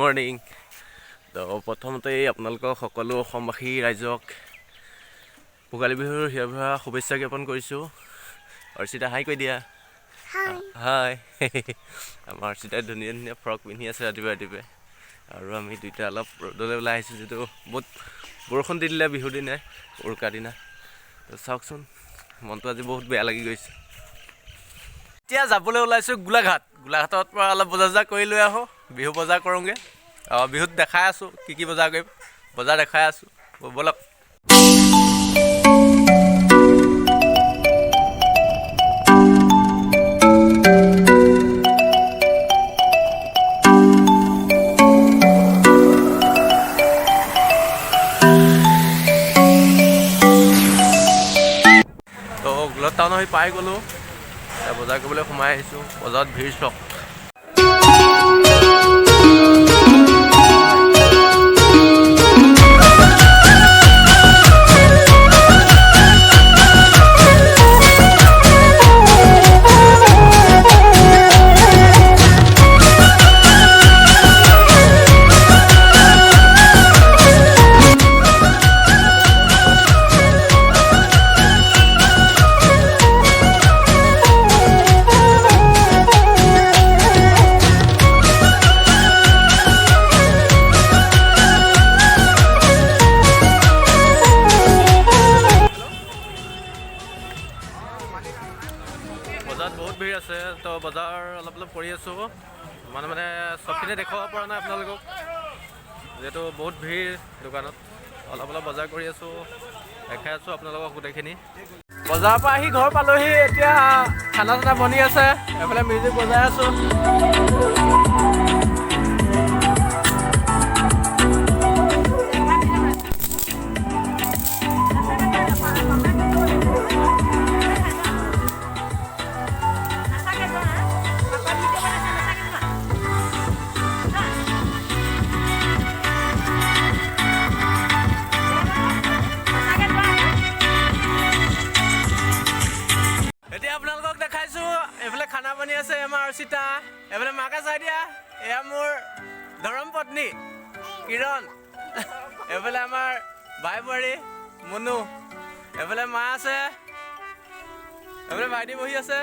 Morning. তো প্ৰথমতেই আপোনালোকক সকলো অসমবাসী ৰাইজক ভোগালী বিহুৰ হিয়া ভৰা শুভেচ্ছা জ্ঞাপন কৰিছোঁ। অৰ্চিতা, হাই কৈ দিয়া। হাই। আমাৰ অৰ্চিতাই ধুনীয়া ধুনীয়া ফ্ৰক পিন্ধি আছে ৰাতিপুৱা ৰাতিপুৱাই। আৰু আমি দুইটা অলপ ৰ'দলৈ ওলাই আহিছোঁ, যিটো বহুত বৰষুণ দি দিলে বিহুৰ দিনাই, উৰুকা দিনা। তো চাওকচোন, মনটো আজি বহুত বেয়া লাগি গৈছে। এতিয়া যাবলৈ ওলাইছোঁ গোলাঘাট। গোলাঘাটৰ পৰা অলপ বজাৰ চজাৰ কৰি লৈ আহোঁ, বিহু বজাৰ কৰোঁগৈ। অঁ, বিহুত দেখাই আছোঁ কি কি বজাৰ কৰিম, বজাৰ দেখাই আছোঁ, ব'লক। তো গোলাঘাট টাউন আহি পাই গ'লোঁ। এতিয়া বজাৰ কৰিবলৈ সোমাই আহিছোঁ। বজাৰত ভিৰ চাওক। বজাৰত বহুত ভিৰ আছে। তো বজাৰ অলপ অলপ কৰি আছোঁ, মানে মানে চবখিনি দেখুৱাব পৰা নাই আপোনালোকক, যিহেতু বহুত ভিৰ দোকানত। অলপ অলপ বজাৰ কৰি আছোঁ, দেখাই আছোঁ আপোনালোকক গোটেইখিনি। বজাৰৰ পৰা আহি ঘৰ পালোহি। এতিয়া খানা চানা বনি আছে, এইফালে মিউজিক বজাই আছোঁ। এতিয়া আপোনালোকক দেখাইছোঁ, এইফালে খানা বনি আছে। আমাৰ অৰ্চিতা, এইফালে মাকে চাই দিয়া। এয়া মোৰ ধৰম পত্নী কিৰণ, এইফালে আমাৰ ভাই বোৱাৰী মুনু, এইফালে মা আছে, এইফালে ভাইটি বহি আছে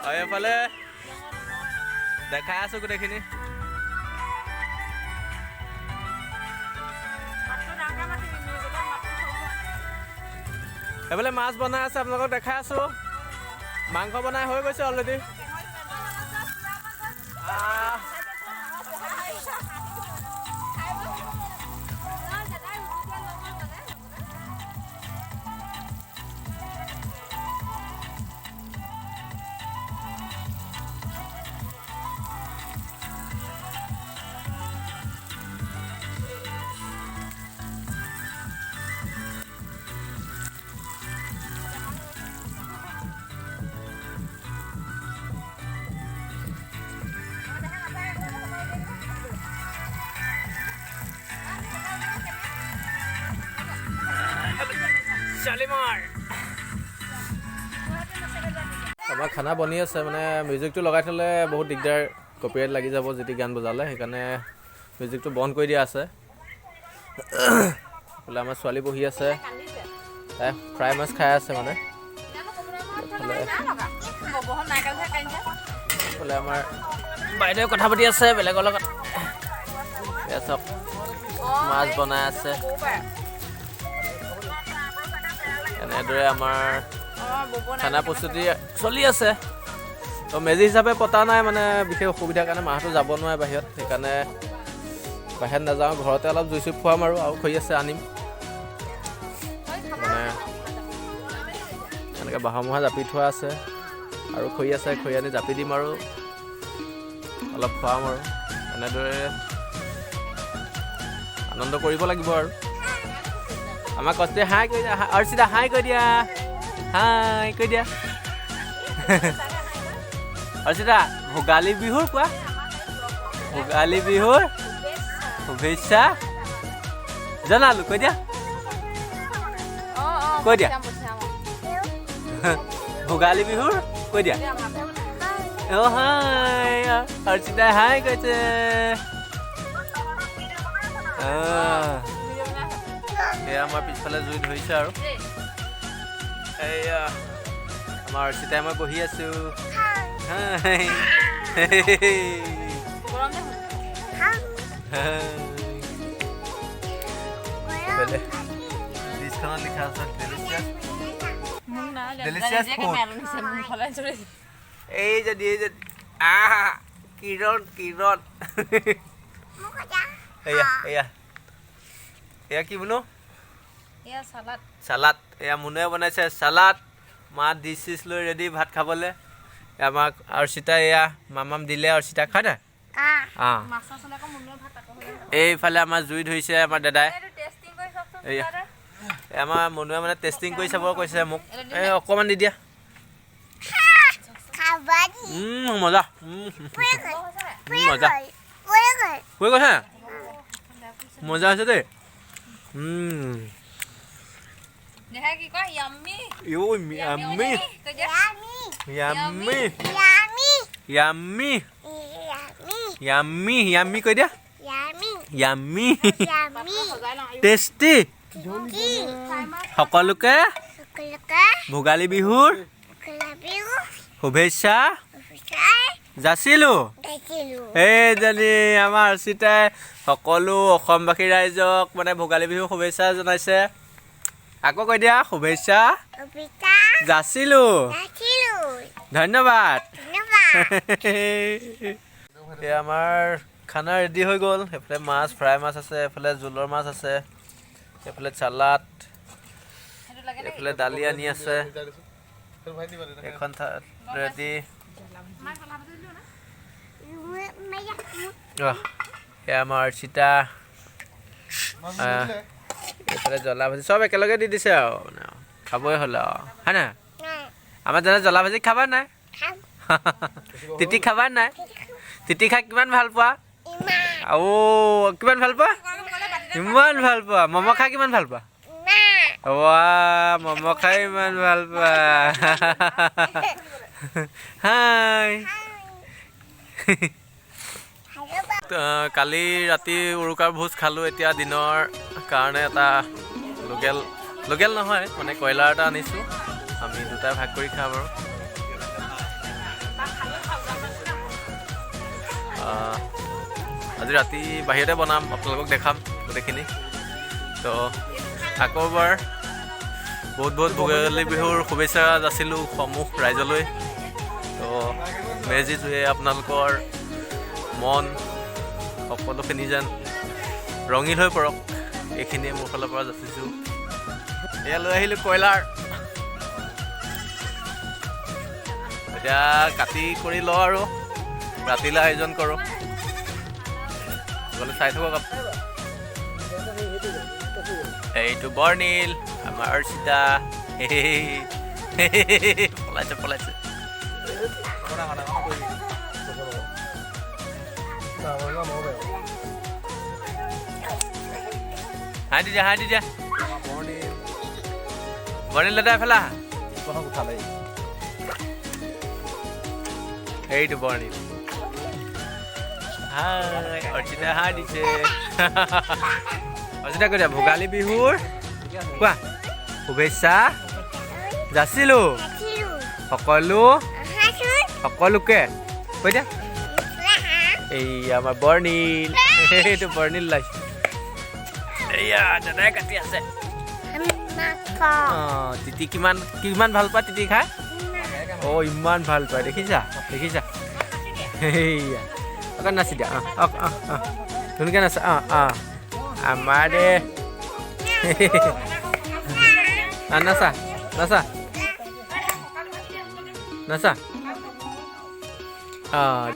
আৰু এইফালে দেখাই আছোঁ গোটেইখিনি। এইফালে মাছ বনাই আছে, আপোনালোকক দেখাই আছোঁ। মাংস বনাই হৈ গৈছে অলৰেডি। শালিমাৰ। আমাৰ খানা বনি আছে। মানে মিউজিকটো লগাই থ'লে বহুত দিগদাৰ, কপিৰাইট লাগি যাব যিটি গান বজালে। সেইকাৰণে মিউজিকটো বন্ধ কৰি দিয়া আছে। এইফালে আমাৰ ছোৱালী বহি আছে, তাই ফ্ৰাই মাছ খাই আছে। মানে এইফালে আমাৰ বাইদেৱে কথা পাতি আছে বেলেগৰ লগত। এয়া চাওক, মাছ বনাই আছে। এনেদৰে আমাৰ খানা প্ৰস্তুতি চলি আছে। তো মেজি হিচাপে পতা নাই, মানে বিশেষ অসুবিধাৰ কাৰণে মাহঁতো যাব নোৱাৰে বাহিৰত। সেইকাৰণে বাহিৰত নাযাওঁ, ঘৰতে অলপ জুই চুই ফুৱাম আৰু খৰি আছে, আনিম। মানে এনেকৈ বাঁহৰ মুঢ়া জাপি থোৱা আছে আৰু খৰি আছে, খৰি আনি জাপি দিম আৰু অলপ খুৱাম আৰু এনেদৰে আনন্দ কৰিব লাগিব। আৰু আমাৰ কষ্টে হাই কৈ দিয়া। অৰ্চিতা, হাই কৈ দিয়া, হাই কৈ দিয়া। অৰ্চিতা, ভোগালী বিহুৰ কোৱা, ভোগালী বিহুৰ শুভেচ্ছা জনালো কৈ দিয়া, কৈ দিয়া। ভোগালী বিহুৰ কৈ দিয়া। অ' হাই, অৰ্চিতাই হাই কৈছে। এয়া আমাৰ পিছফালে জুই ধৰিছে আৰু এয়া আমাৰ অৰ্চিতাই মই বহি আছো। হাই। এইফালে ডিছখনত লিখা আছে ডেলিচিয়াছ, ডেলিচিয়াছ ফুড। এই যদি, এই যদি, আহা কিৰণ, কিৰণ, এয়া এয়া এয়া কি বোলো? চালাড। এয়া মুনুৱে বনাইছে চালাড। মা ডিছ চিছ লৈ ৰেডি ভাত খাবলৈ। আমাক অৰ্চিতা, এয়া মামাম দিলে অৰ্চিতাক, হয় নাই? অঁ, এইফালে আমাৰ জুই ধৰিছে আমাৰ দাদাই। এয়া আমাৰ মনুৱে মানে টেষ্টিং কৰি চাব কৈছে মোক। এই অকণমান দি দিয়া। মজা, মজা হৈ গৈছে, মজা হৈছে দেই। Yummy, yummy, yummy, yummy, yummy কৈ দিয়া, য়াম্মি, টেষ্টি। সকলোকে ভোগালী বিহুৰ শুভেচ্ছা যাচিলোঁ। এইজনী আমাৰ অৰ্চিতাই সকলো অসমবাসী ৰাইজক মানে ভোগালী বিহুৰ শুভেচ্ছা জনাইছে। আকৌ কৈ দিয়া, শুভেচ্ছা যাচিলোঁ, ধন্যবাদ। এয়া আমাৰ খানা ৰেডি হৈ গ'ল। এইফালে মাছ ফ্ৰাই মাছ আছে, এইফালে জোলৰ মাছ আছে, এইফালে চালাড, এইফালে দালি আনি আছে, এখন ৰেডি। এয়া আমাৰ অৰ্চিতা, এইফালে জ্বলা ভাজি চব একেলগে দি দিছে আৰু মানে খাবই হ'ল আৰু, হয় নাই? আমাৰ দাদা জ্বলা ভাজি খাবা নাই? তিতি খাবা নাই? তিতি খাই কিমান ভাল পোৱা? অ' কিমান ভাল পোৱা? ইমান ভাল পোৱা। ম'ম' খাই কিমান ভাল পোৱা? ৱা, ম'ম' খাই ইমান ভাল পোৱা। হাই। কালি ৰাতি উৰুকাৰ ভোজ খালোঁ। এতিয়া দিনৰ কাৰণে এটা লোকেল, লোকেল নহয় মানে কয়লাৰ এটা আনিছোঁ, আমি দুটাই ভাগ কৰি খাম। আৰু আজি ৰাতি বাহিৰতে বনাম, আপোনালোকক দেখাম গোটেইখিনি। তো আকৌ এবাৰ বহুত বহুত ভোগালী বিহুৰ শুভেচ্ছা যাচিলোঁ সমূহ ৰাইজলৈ। তো মেজি জুয়ে আপোনালোকৰ মন সকলোখিনি যেন ৰঙীল হৈ পৰক, এইখিনিয়ে মোৰ ফালৰ পৰা যাচিছোঁ। এয়া লৈ আহিলোঁ কয়লাৰ, এতিয়া কাটি কৰি লওঁ আৰু ৰাতিলৈ আয়োজন কৰোঁ। গ'লে চাই থাকক। এইটো বৰ্ণিল, আমাৰ অৰ্চিতা পলাইছে, পলাইছে। হাই দি দিয়া, হাই দি দিয়া বৰ্ণিল দাদা, এফালে আহা। এইটো বৰ্ণিল। হাই অৰ্চিতা, হাই দিছে। অৰ্চিতা কৈ দিয়া, ভোগালী বিহুৰ কোৱা শুভেচ্ছা যাচিলোঁ সকলো, সকলোকে কৈ দিয়া। এই আমাৰ বৰ্ণিল, এইটো বৰ্ণিল ওলাইছে। এইয়া দাদাই কাটি আছে। অঁ, তিতি কিমান, কিমান ভাল পোৱা তিতি খাই? অ' ইমান ভাল পায়, দেখিছা, দেখিছা। সেইয়া অকণ নাচি দিয়া। অঁ অঁ অঁ অঁ, ধুনীয়াকৈ নাচা। অঁ অঁ, আমাৰ দে। নাচা, নাচা, নাচা। অঁ,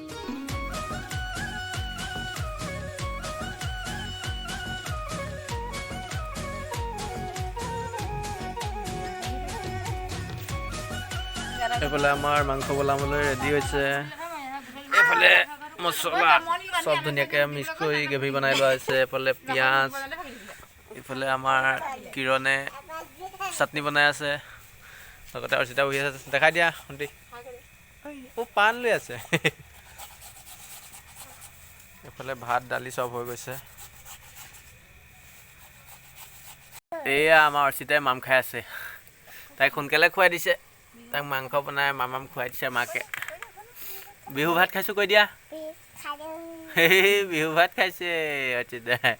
এইফালে আমাৰ মাংস বনাবলৈ ৰেডি হৈছে। এইফালে মছলা চব ধুনীয়াকৈ মিক্স কৰি গ্ৰেভি বনাই লোৱা হৈছে। এইফালে পিঁয়াজ, এইফালে আমাৰ কিৰণে চাটনি বনাই আছে, লগতে অৰ্চিতা বহি আছে। দেখাই দিয়া শুনটি। অ' পাণ লৈ আছে। এইফালে ভাত দালি চব হৈ গৈছে। এয়া আমাৰ অৰ্চিতাই মাম খাই আছে, তাইক সোনকালে খুৱাই দিছে। তাইক মাংস বনাই মাম খুৱাই দিছে মাকে। বিহু ভাত খাইছোঁ কৈ দিয়া। বিহু ভাত খাইছে অৰ্চিতাই।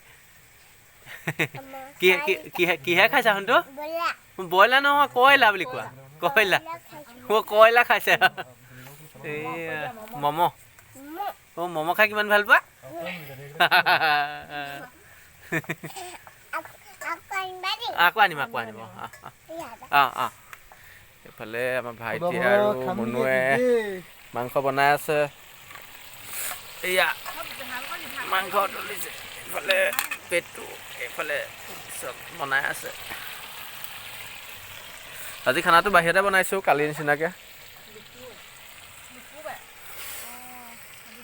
কি কিহে খাইছা সোণটো? ব্ৰইলাৰ নহয়, কয়লা বুলি কোৱা। কয়লা, অ' কয়লা খাইছে। এইয়া ম'ম'। অ' ম'ম' খাই কিমান ভাল পোৱা? আকৌ আনিম, আকৌ আনিম। অঁ অঁ। এইফালে আমাৰ ভাইটি আৰু মুনুৱে মাংস বনাই আছে। এইয়া মাংস তুলিছে। এইফালে পেটু, এইফালে চব বনাই আছে। আজি খানাটো বাহিৰতে বনাইছোঁ কালিৰ নিচিনাকৈ।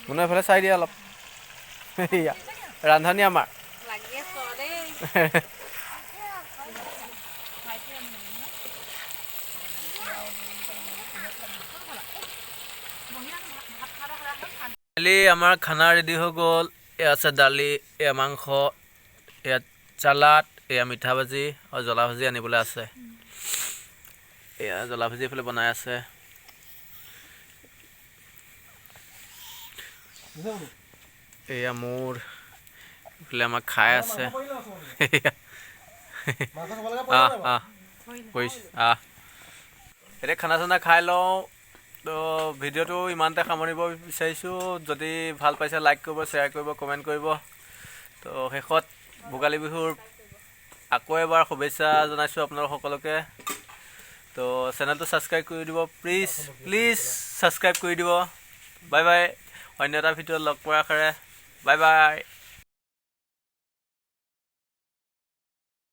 মুনু এইফালে চাই দিয়া অলপ। এইয়া ৰান্ধনি আমাৰ। দালি আমাৰ খানা ৰেডি হৈ গ'ল। এয়া আছে দালি, এয়া মাংস, এয়া চালাড, এয়া মিঠা ভাজি আৰু জ্বলা ভাজি আনিবলৈ আছে। এয়া জ্বলা ভাজি এইফালে বনাই আছে। এয়া মোৰ এইফালে আমাক খাই আছে। এতিয়া খানা চানা খাই লওঁ। তো ভিডিঅ'টো ইমানতে সামৰিব বিচাৰিছোঁ। যদি ভাল পাইছে লাইক কৰিব, শ্বেয়াৰ কৰিব, কমেণ্ট কৰিব। তো শেষত ভোগালী বিহুৰ আকৌ এবাৰ শুভেচ্ছা জনাইছোঁ আপোনালোক সকলোকে। তো চেনেলটো ছাবস্ক্ৰাইব কৰি দিব, প্লিজ প্লিজ ছাবস্ক্ৰাইব কৰি দিব। বাই বাই, অন্য এটা ভিডিঅ'ত লগ পোৱাৰ আশাৰে বাই বাই।